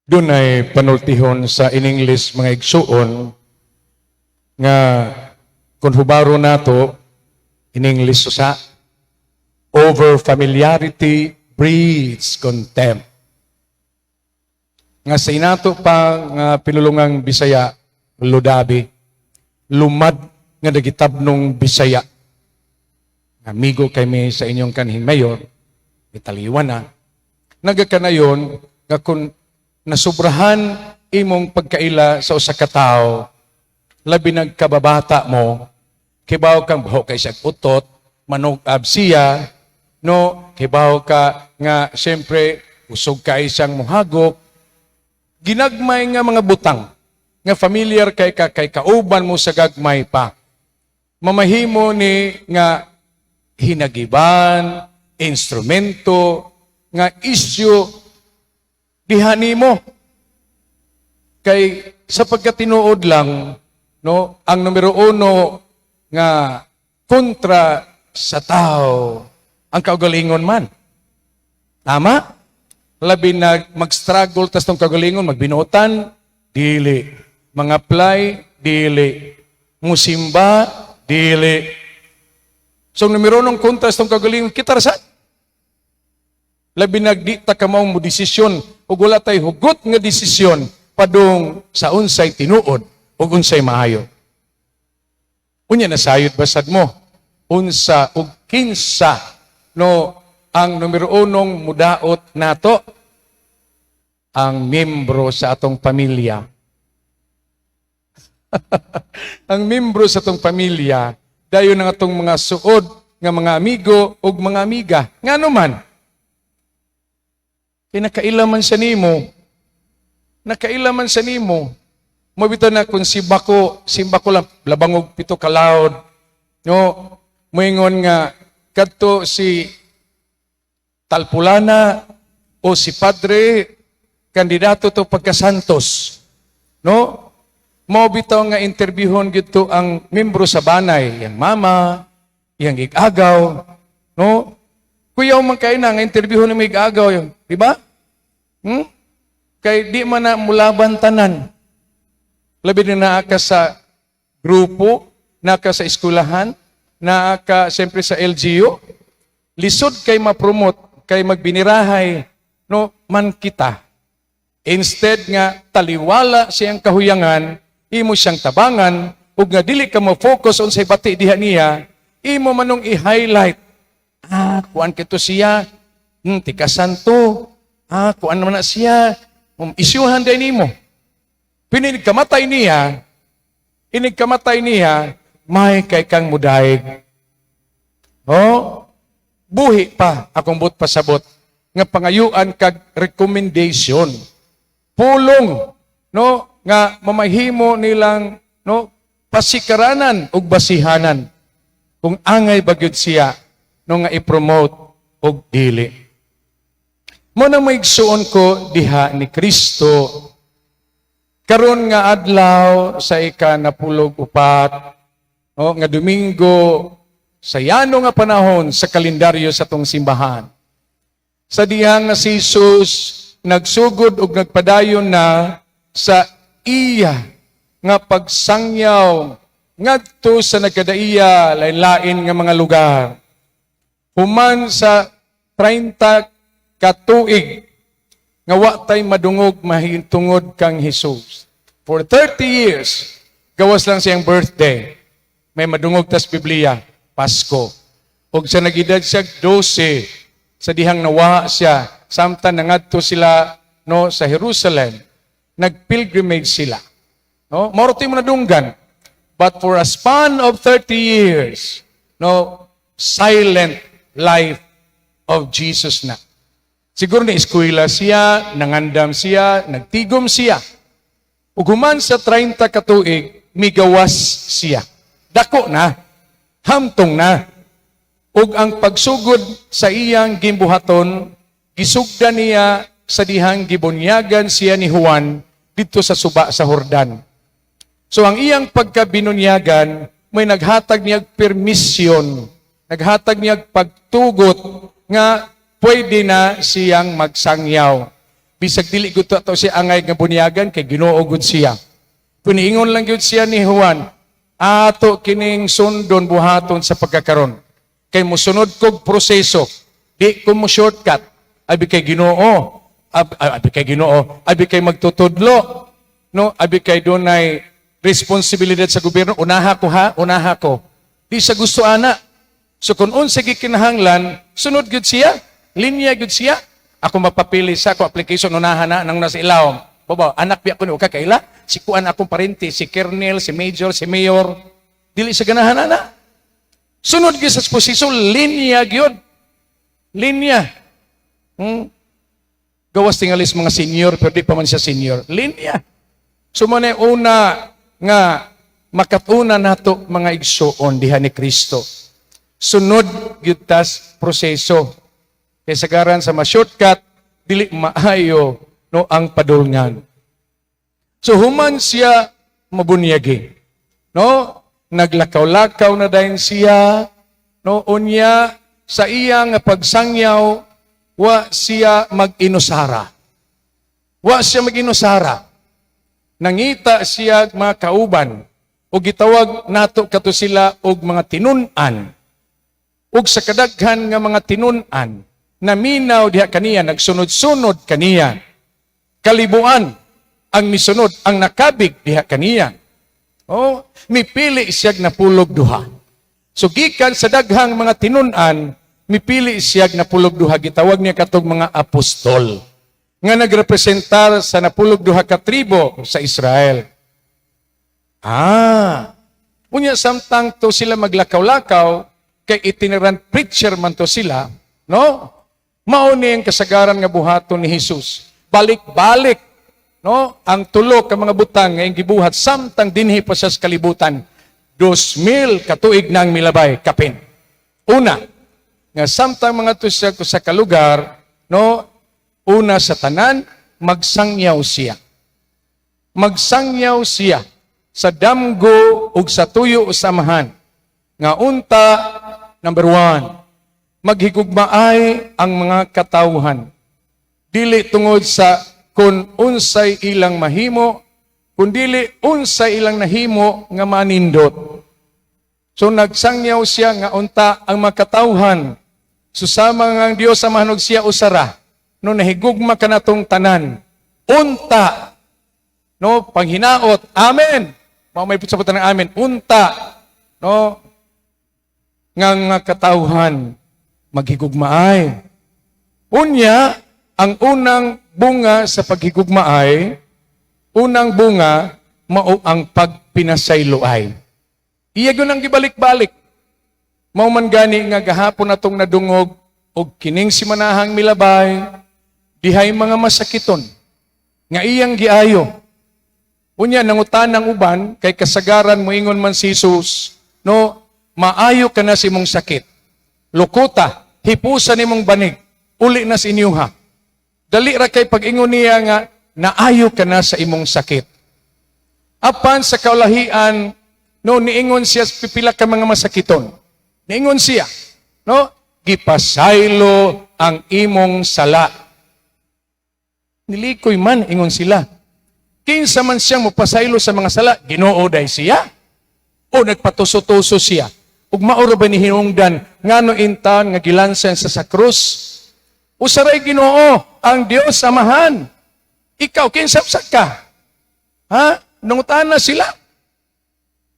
Dunay panultihon sa in English, mga igsuon, nga kung hubaro nato in English usa, "Over familiarity breeds contempt." Nga sa inato pa nga pinulungang Bisaya, ludabi, lumad nga nagitabnong Bisaya. Amigo kami sa inyong kanhing mayor, italiwan na. Nagakanayon nga kung nasubrahan imong pagkaila sa usa ka tawo, labi nagkababata mo, kibaw kang baho kay siya utot, manug-ab siya, no, kibaw ka nga siyempre usog kay siyang muhagok, ginagmay nga mga butang nga familiar kay ka kay kauban mo sa gagmay pa. Mamahimo ni nga hinagiban, instrumento, nga isyu diha nimo. Kay sa pagkatinuod lang, no, ang numero uno nga kontra sa tao, ang kaugalingon man. Tama? Labi na mag-struggle tas tong kaugalingon, magbinuotan, dili. Mga-apply, dili. Musimba, dili. So, numero unong kontra sa tong kaugalingon, kita ra sad. Labi na di ta kamao mo desisyon ug wala tay hugot nga desisyon padung sa unsay tinuod ug unsay maayo. Unya nasayod basad mo unsa ug kinsa, no, ang numero unong mudaot nato? Ang membro sa atong pamilya. Ang membro sa atong pamilya, dayon ang atong mga suod nga mga amigo ug mga amiga. Ngano man? Kay nakaila man siya nimo. Nakaila man siya nimo. Mao bitaw na kung simba ko lang, labangog 7 ka laod. No, moingon nga, kadto si Talpulana o si Padre, kandidato to pagkasantos. No? Mao bitaw nga interviewon gito ang membro sa banay, yang mama, yang igagaw, no? Kuyaw man kay na nga interviewon ni may igagaw, yun, di ba? Kay di man na mulaban tanan. Labi na naa ka sa grupo, naa ka sa eskwelahan, naa ka siyempre sa LGU. Lisod kay ma-promote, kay magbinirahay, no, man kita. Instead nga taliwala siyang kahuyangan, imo siyang tabangan, ug nga dili ka mo focus on sa bati diha niya, imo manong i-highlight. Ah, kuan kito siya, tikasan to. Ah, kuan naman na siya. Isyuhan din nimo. Pinig kamatay niya, inig kamatay niya, may kay kang mudaig. Oh, buhi pa akong buot pasabot nga pangayuan kag recommendation. Pulong, no, nga mamahimo nilang, no, pasikaranan ug basihanan kung angay ba gyud siya, no, nga i-promote og dili. Mao na, maigsuon ko diha ni Kristo, karon nga adlaw sa ika-64, no, nga Domingo sa yano nga panahon sa kalendaryo sa tong simbahan. Sa diha nga si Jesus nagsugod og nagpadayon na sa iya nga pagsangyaw ngadto sa nagkadaiya lain-lain nga mga lugar. Human sa 30 katuig nga wa tay madungog mahitungod kang Jesus. For 30 years, gawas lang siyang birthday. May madungog tas Biblia, Pasko. Ug sa nag-edad siya 12, sa dihang nawa siya, samtang nangadto sila, no, sa Jerusalem, nag-pilgrimage sila. No? Mao mo nadunggan. But for a span of 30 years, no, silent life of Jesus na. Siguro na eskwela siya, nangandam siya, nagtigom siya. Ug human sa 30 katuig, migawas siya. Dako na, hamtong na. Ug ang pagsugod sa iyang gimbuhaton, gisugdan niya sa dihang gibunyagan siya ni Juan didto sa suba sa Jordan. So ang iyang pagkabinunyagan, may naghatag niya permisyon, naghatag niya pagtugot nga pwede na siyang magsangyaw. Bisag dili gud to siya angay nga bunyagan kay Ginoo gud siya. Puniingon lang gyud siya ni Juan, ato kining sundon, buhaton sa pagkakaron. Kay musunod kog proseso, di ko mo shortcut. Abi kay Ginoo, abi kay Ginoo, abi kay magtutudlo. No, abi kay dunay responsibilidad sa gobyerno, unaha ko ha, unaha ko. Di sa gusto ana. So kung unsa gikinahanglan, sunod gyud siya, linya gyud siya. Ako mapapili sa ako application, unahan na nang nasa ilawom. Baba, anak biya ko ni ka kaila, si kuan akong parente, si colonel, si major, si mayor. Dili sa ganahan ana. Sunod gyud sa posisyon, linya gyud. Linya. Gawas tingalis mga senior, pero di pa man siya senior. Linya. So mo na una nga makatuna nato, mga igsuon, diha ni Kristo. Sunod gyud tas proseso. Kay sagaran sa ma-shortcut, dili maayo, no, ang padulngan. So human siya mabunyagi. No? Naglakaw-lakaw na dayon siya, no, unya sa iya nga pagsangyaw, wa siya mag-inusara. Wa siya mag-inusara. Nangita siya mga kauban o gitawag nato kato sila og mga tinun-an. Ug sa kadaghan nga mga tinun-an naminaw diha kaniya, nagsunod-sunod kaniya. Kalibuan ang misunod, ang nakabig diha kaniya. Oh, mipili siya napulog duha. So gikan sa daghang mga tinun-an, mipili siya napulog duha, gitawag niya katong mga apostol nga nagrepresentar sa 12 ka tribo sa Israel. Unya samtang to sila maglakaw-lakaw, kay itinerant preacher man to sila, no? Mao ni ang kasagaran nga buhaton ni Jesus. Balik-balik, no? Ang tulo ka mga butang nga iyang gibuhat samtang dinhi pa siya sa kalibutan. 2,000 katuig nang milabay kapin. Una, nga samtang mga to siya sa kalugar, no? Una sa tanan, magsangyaw siya. Magsangyaw siya sa damgo ug sa tuyo sa Amahan. Nga unta, number one, maghigugmaay ang mga katawhan. Dili tungod sa kung unsay ilang mahimo, kundili unsay ilang nahimo nga manindot. So nagsangyaw siya nga unta ang mga katawhan, susama nga ang Dios Amahan ug siya usara, no, nahigugma kanatong tanan. Unta, no, panghinaot, amen. Mao may sabutan ng amen. Unta, no, nga nga katawhan maghigugmaay. Unya, ang unang bunga sa paghigugmaay, unang bunga, mao ang pagpinasayloay. Iya gyud ang gibalik-balik. Mao man gani nga gahapon atong nadungog og kining simanahang milabay, dihay mga masakiton nga iyang giayo. Unya nangutan ang uban kay kasagaran moingon man si Jesus, no, maayo ka na sa imong sakit. Lukuta, hipusa nimong banig, uli na sa inyuha. Dali ra kay pag-ingon niya nga naayo ka na sa imong sakit. Apan sa kaulahian, no, niingon siya sa pipila ka mga masakiton. Niingon siya, no, gipasaylo ang imong sala. Nilikoy man, ingon sila. Kinsa man siyang mopasaylo sa mga sala, Ginoo day siya? O nagpatuso-tuso siya? Ug mao ra ba ni hinungdan ngano intan nga gilansan sa sa krus? Usaray Ginoo, ang Dios Amahan. Ikaw, kinsa sa ka? Ha? Nangutana sila.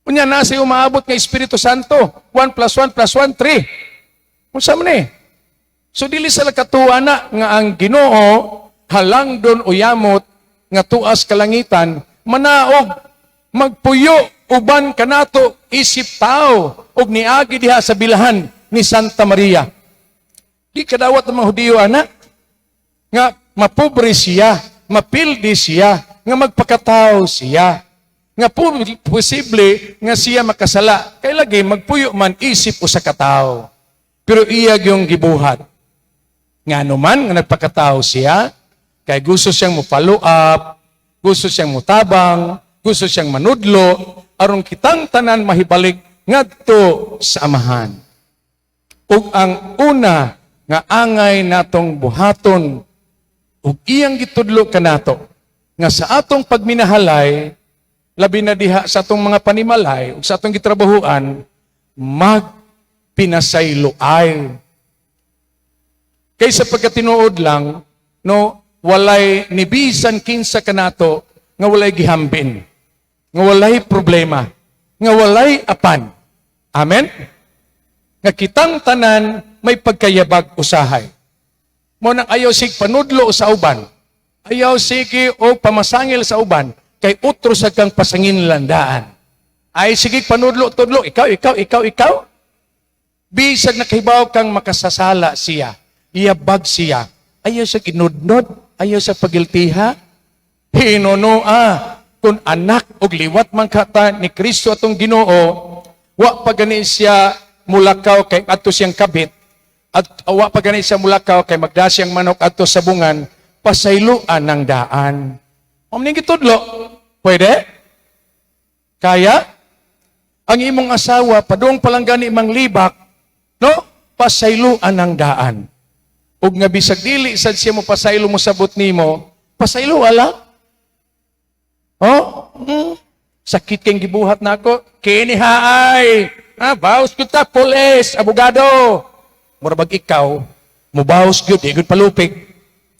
Unya na siya umaabot nga Espiritu Santo. 1 plus 1 plus 1, 3. Unsa man eh? So dili sa katuwa na nga ang Ginoo halangdon o yamot nga tuas kalangitan manaog, magpuyo uban kanato isip tao ug niagi diha sa bilahan ni Santa Maria. Di kadawat ng mga Hudiyo ana nga mapobre siya, mapildi siya, nga magpakatao siya. Nga posible nga siya makasala. Kay lagi magpuyo man isip usa ka tawo. Pero iya yung gibuhat. Nga man nga nagpakatao siya, kay gusto siyang mo follow up, gusto siyang mutabang, gusto siyang manudlo, aron kitang tanan mahibalik ngadto sa Amahan. Ug ang una nga angay natong buhaton Ug iyang gitudlo kanato nga sa atong pagminahalay, labi na diha sa atong mga panimalay ug sa atong gitrabahuan, magpinasayloay. Kaysa pagkatinuod lang, no, walay ni bisan kinsa kanato nga walay gihambin, nga walay problema, nga walay apan. Amen? Nga kitang tanan may pagkayabag usahay. Mao nang ayaw sig panudlo sa uban. Ayaw sige o pamasangil sa uban kay utro sa kang pasanginlan daan. Ay sige panudlo tudlo, ikaw, ikaw, ikaw, ikaw. Bisag nakahibaw kang makasasala siya, iyabag siya. Ayaw sa kinudnod, ayaw sa pagiltiha. Hinunoa, kung anak og liwat man kata ni Kristo atong Ginoo, wa pa gani siya mulakaw kay adto siyang kabit, at wa pa gani siya mulakaw kay magda siyang manok adto sa bungan, pasayloan ng daan. Mao ning gitudlo. Pwede? Kaya? Ang imong asawa, padung pa lang gani mang libak, no? Pasayloan ng daan. Ug nga bisag dili sad siya mo pasaylo mo sabot nimo, pasaylo ala. Oh? Sakit kay gibuhat nako. Kini haay. Ah, baos gyud ta, pulis, abogado. Mura bag ikaw, mubaos gyud, di gyud palupig.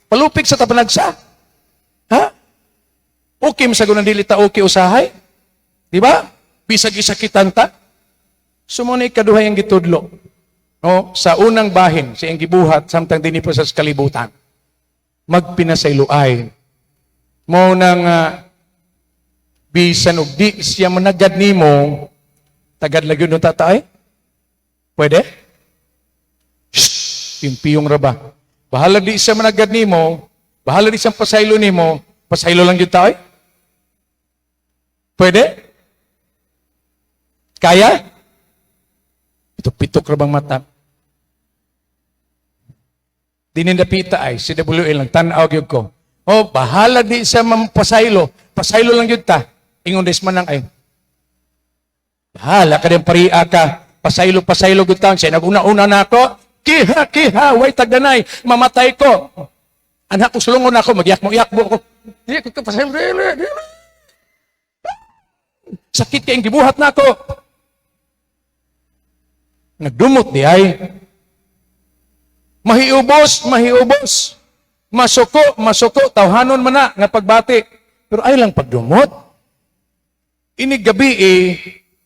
Palupig sa tapanagsa. Ha? Okay sa gunang dili ta okay usahay? Di ba? Bisag isakitan ta. So mao na ikaduha ang gitudlo. No, sa unang bahin sa iyang gibuhat samtang dinhi pa sa kalibutan. Magpinasayloay. Mao nang bisan og di siya managad nimo, tagad lagi no tatay? Pwede? Shh! Yung piyong ra ba? Bahala di siya managad nimo, bahala di siya pasaylo nimo, pasaylo lang gyud tayo. Pwede? Kaya? Pitok-pitok ra bang mata? Dinindapita ay, si WL lang, tanaw gyud ko. Oh, bahala di siya mampasaylo. Pasaylo lang gyud ta. Ingon des man lang ay. Bahala ka din paria ka. Pasaylo, pasaylo gyud ta. Siya naguna-una na ako. Kiha, kiha, way tagdanay. Mamatay ko. Anak ko sulungon ako, magyakmo-yakmo ko. Di ko pasaylo, dili, dili. Sakit kayong gibuhat na ako. Nagdumot di ay. Mahiubos, mahiubos. Masuko, masuko, tawhanon man na nga pagbati. Pero ay lang pagdumot. Inig gabi eh,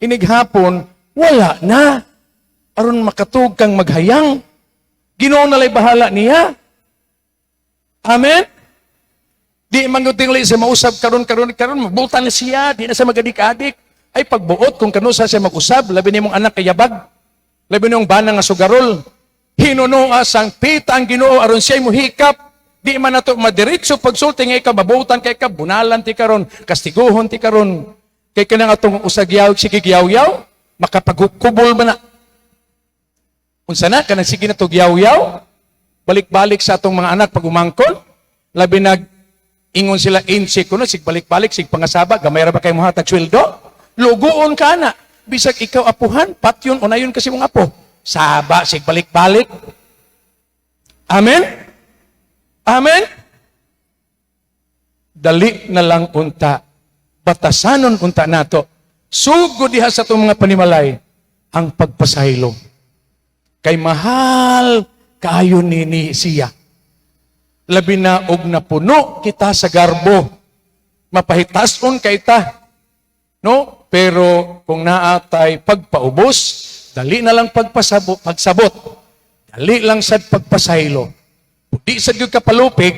inig hapon, wala na. Aron makatug kang maghayang. Ginoo na lay bahala niya. Amen? Di man gyud tingali siya mausab karon karon karon, mabutan na siya, di na siya magadik-adik. Ay pagbuot kung kanusa siya mag-usab, labi nimong anak kayabag. Labi nimong bana nga sugarol. Hinunoa sang pita ang Ginoo aron siya muhikap. Di man nato madiretso pagsulti nga ikaw mabutan kay ka bunalan ti karon, kastiguhon ti karon. Kay kanang atong usag yaw sige yaw-yaw, makapagkubol man na. Unsa na kanang sige na tog yaw-yaw, balik-balik sa atong mga anak pag umangkon, labi nag ingon sila insik kuno sig balik-balik sig pangasaba, gamay ra ba kay mohatag sweldo? Luguon ka na. Bisag ikaw apuhan, patyon unayon kasi mong apo. Saba sig balik-balik. Amen? Amen? Dali na lang unta. Batasanon unta nato. Sugo diha sa itong mga panimalay ang pagpasaylo. Kay mahal kaayo nini siya. Labi na og napuno kita sa garbo. Mapahitason kay ta. No? Pero kung naatay pagpaubos, dali na lang pagpasabot, pagsabot. Dali lang sad pagpasaylo. Di sad gyud ka palupig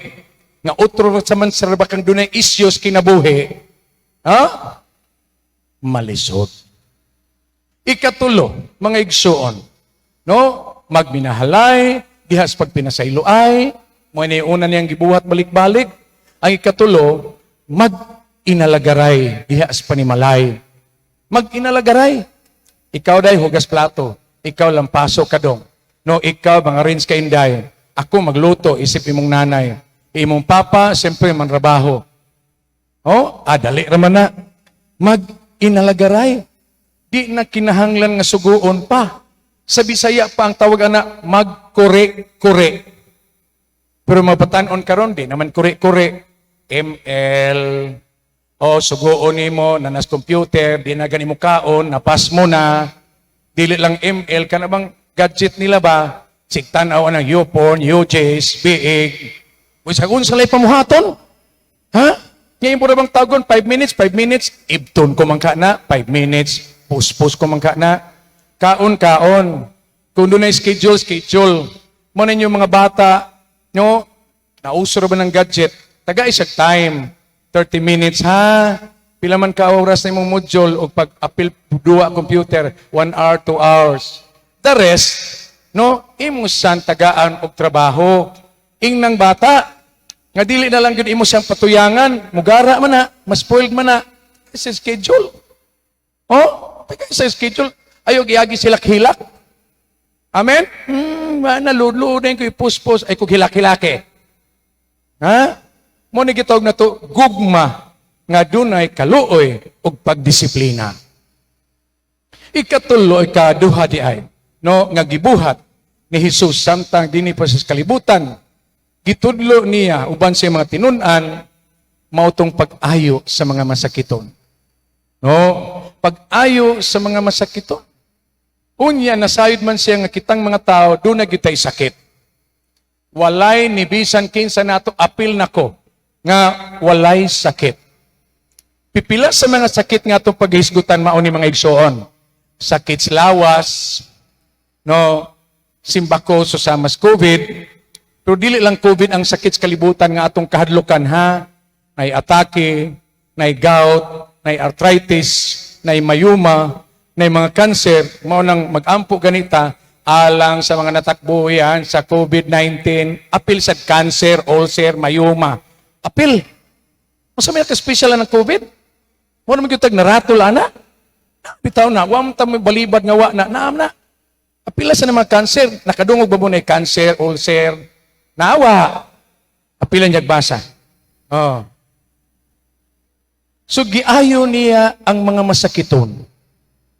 nga utro ra sa man sa kang dunay isyos kinabuhi. Ha? Malisod. Ikatulo, mga igsuon, no? Magminahalay, dihas pagpinasayloay, mao ni una niyang gibuhat balik-balik. Ang ikatulo, mag-inalagaray, dihas panimalay. Mag-inalagaray. Ikaw day hugas plato, ikaw lampaso kadong. No, ikaw mga rinse ka inday. Ako magluto, isip imong nanay. Imong papa, siyempre manrabaho. Oh, dali raman na. Mag-inalagaray. Di na kinahanglan nga suguon pa. Sa Bisaya pa ang tawag ana, magkore-kore. Pero mabatan-on karon, di naman kuri-kuri. ML, o suguon nimo na nas computer, di na gani mo kaon, napas mo na. Dili lang ML, kana bang gadget nila ba? Sigtan-aw ng YouPorn, UJs, biig. Uy, sa unsa lay pamuhaton? Ha? Ngayon po na bang tagon, 5 minutes, 5 minutes, ibton ko man ka na, 5 minutes, puspos ko man ka na, kaon, kaon. Kung doon na schedule, schedule. Mo ninyo mga bata, no, nauso ra ba ng gadget, taga isang time, 30 minutes, ha? Pila man ka oras na imong module o pag apil duwa computer, 1 hour, 2 hours. The rest, no, imo san tagaan og trabaho. Ing nang bata, nga dili na lang gyud imo siyang patuyangan, mugara man na, mas spoiled man na, sa schedule. Oh, taga sa schedule, ayo giagi sila hilak. Amen? Na lud-lud ko ipuspos ay kog hilak-hilake. Ha? Mo ni gitawag na to gugma nga dunay kaluoy ug pagdisiplina. Ikatulo, ikaduha di ay, no, nga gibuhat ni Jesus samtang dinhi pa sa kalibutan, gitudlo niya uban sa mga tinun-an mao tong pag-ayo sa mga masakiton. No, pag-ayo sa mga masakiton. Unya nasayod man siya nga kitang mga tao duna gyud sakit. Walay ni bisan kinsa nato, apil nako, nga walay sakit. Pipila sa mga sakit nga atong paghisgutan mao ni, mga igsoon. Sakit sa lawas, no, simbako so sa mas COVID, pero dili lang COVID ang sakit sa kalibutan nga atong kahadlukan, ha. Nay atake, nay gout, nay arthritis, nay mayuma, nay mga cancer, mao nang magampo ganita alang sa mga natakbuyan sa COVID-19, apil sa cancer, ulcer, mayuma. Apil. Masa may ka-special ng COVID? Mo naman gyud tag naratol ana. Bitaw na, wa man ta may balibad nga wa na, naam na. Apila sa mga cancer, nakadungog ba mo na cancer, ulcer, nawa. Apila niya basa. Oh. So giayo niya ang mga masakiton.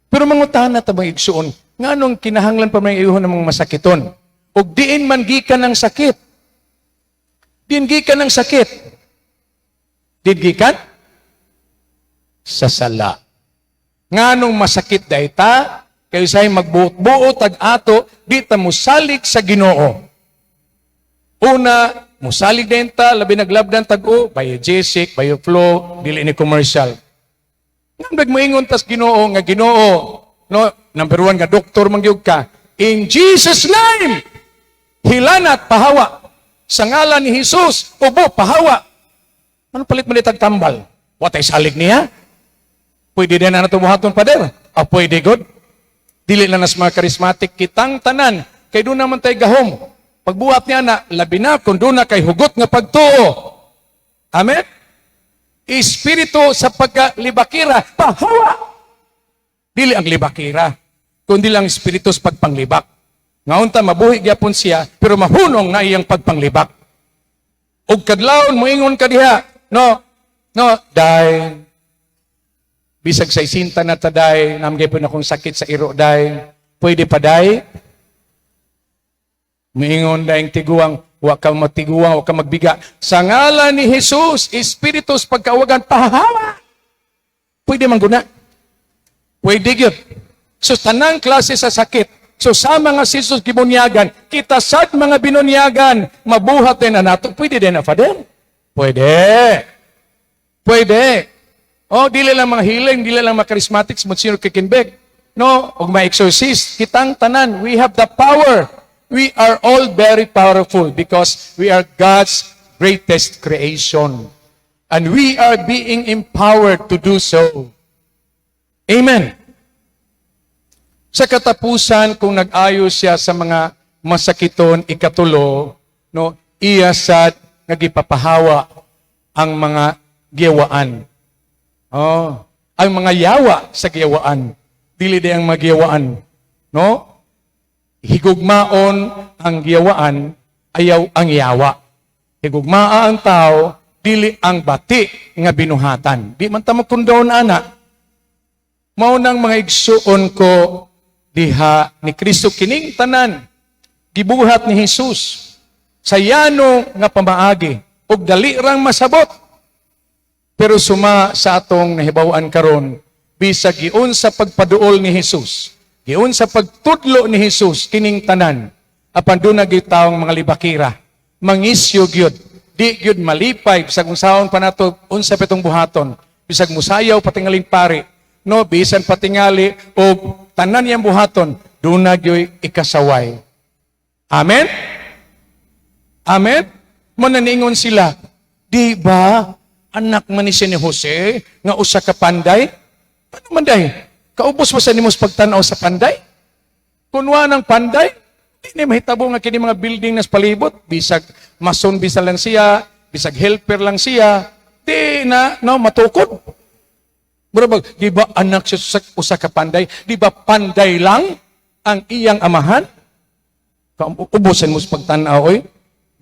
Pero mangutana ta, mga igsuon, nganong kinahanglan pa may ayuhon ng mga masakiton? Ug diin man gikan ang sakit? Diin gikan ang sakit? Diin gikan? Sa sala. Nganong masakit dayta? Kay say magbuot-buot ag ato, di ta mosalig sa Ginoo. Una, musalig din ta, labi naglabdan tag-o, Biogesic, Bioflow, dili ni commercial. Nga moingon tas Ginoo nga Ginoo, no, number one nga doktor man gyud ka. In Jesus' name, hilanat, pahawa. Sa ngalan ni Jesus, ubo, pahawa. Ano palit mo tag tambal? Watay salig niya? Pwede din na nato buhaton, pader. Ah, pwede god. Dili na nas mga charismatic, kitang tanan kay doon naman tay gahom. Pagbuhat niya na, labi na kung doon na kay hugot nga pagtuo. Amen? Espiritu sa pagkalibakira, pahawa! Dili ang libakira, kundi lang espiritu sa pagpanglibak. Ngaunta mabuhi gyapon siya, pero mahunong na iyang pagpanglibak. Ug kadlawon moingon ka diha, no, no, day, bisag sa isinta na ta, day, namgay po na akong sakit sa iro, day, pwede pa, day? Moingon dayng tiguang, wa ka matiguang, wa ka magbiga. Sa ngalan ni Jesus, espiritu sa pagkaawagan, pahawa! Pwede man guna. Pwede gyud. So tanang klase sa sakit. So sa mga si Jesus gibunyagan, kita sad mga binunyagan, mabuhat din na nato. Pwede din na, Father? Pwede. Pwede. Oh, dili lang mga healing, dili lang mga charismatics, Monsignor Kikinbek. No, og mga exorcist, kitang tanan, we have the power. We are all very powerful because we are God's greatest creation. And we are being empowered to do so. Amen. Sa katapusan, kung nag-ayo siya sa mga masakiton, ikatulo, no, iya sad nga gipapahawa ang mga giyawaan. Oh, ang mga yawa sa giyawaan. Dili di ang mga giyawaan. No? Higugmaon ang giyawaan, ayaw ang yawa. Higugmaa ang tao, dili ang bati nga binuhatan. Di man ta magkondone ana. Mao nang, mga igsuon ko diha ni Kristo, kining tanan gibuhat ni Jesus. Sa yano nga pamaagi ug dali rang masabot. Pero suma sa atong nahibaw-an karon, bisag giun sa pagpaduol ni Jesus, giun sa pagtudlo ni Jesus kining tanan, apan duna gyud tawong mga libakira, mangisyo gyud, di gyud malipay bisag unsaon pa nato, unsa pa itong buhaton, bisag musayaw patingaling pari, no, bisan patingali o tanan niyang buhaton, duna gyud ikasaway. Amen? Amen? Mananiingon sila, "Di ba anak man ni siya ni Jose nga usa ka panday?" Ano man day? Kaubos mo sa nimos pagtanaw sa panday? Kunwa ng panday, di ni mahitabo nga kini mga building nas palibot, bisag mason bisa lang siya, bisag helper lang siya, di na no matukod. Mura bag, di ba anak siya sa usa ka panday? Di ba panday lang ang iyang amahan? Ubusan mo sa pagtanaw, oy.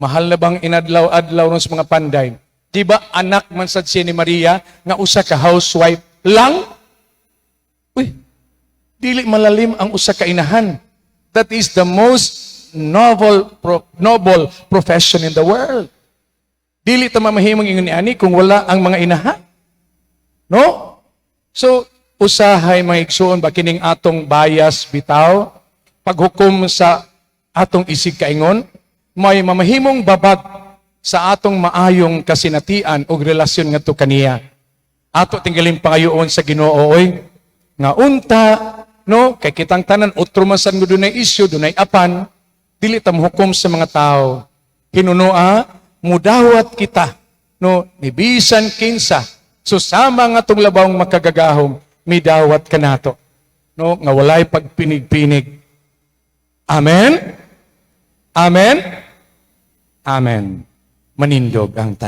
Mahal na bang inadlaw-adlaw nun sa mga panday? Di ba anak man sad siya ni Maria nga usa ka housewife lang? Uy, dili malalim ang usa ka inahan. That is the most noble profession in the world. Dili ta mamahimong ingon ni ani kung wala ang mga inahan. No? So, usahay, mga igsuon, ba kining atong bias bitaw, paghukom sa atong isig kaingon, may mamahimong babag sa atong maayong kasinatian o relasyon ngadto kaniya. Ato tinggalin pangayoon sa Ginoo, oy, nga unta, no, kay kitang tanan otro man sad mo dunay isyu, dunay apan dili ta mohukom sa mga tao. Hinunoa mudawat kita, no, ni bisan kinsa susama nga atong labawng makagagahom, midawat kanato, no, nga walay pagpinig-pinig. Amen. Amen. Amen. Manindog ang tanan.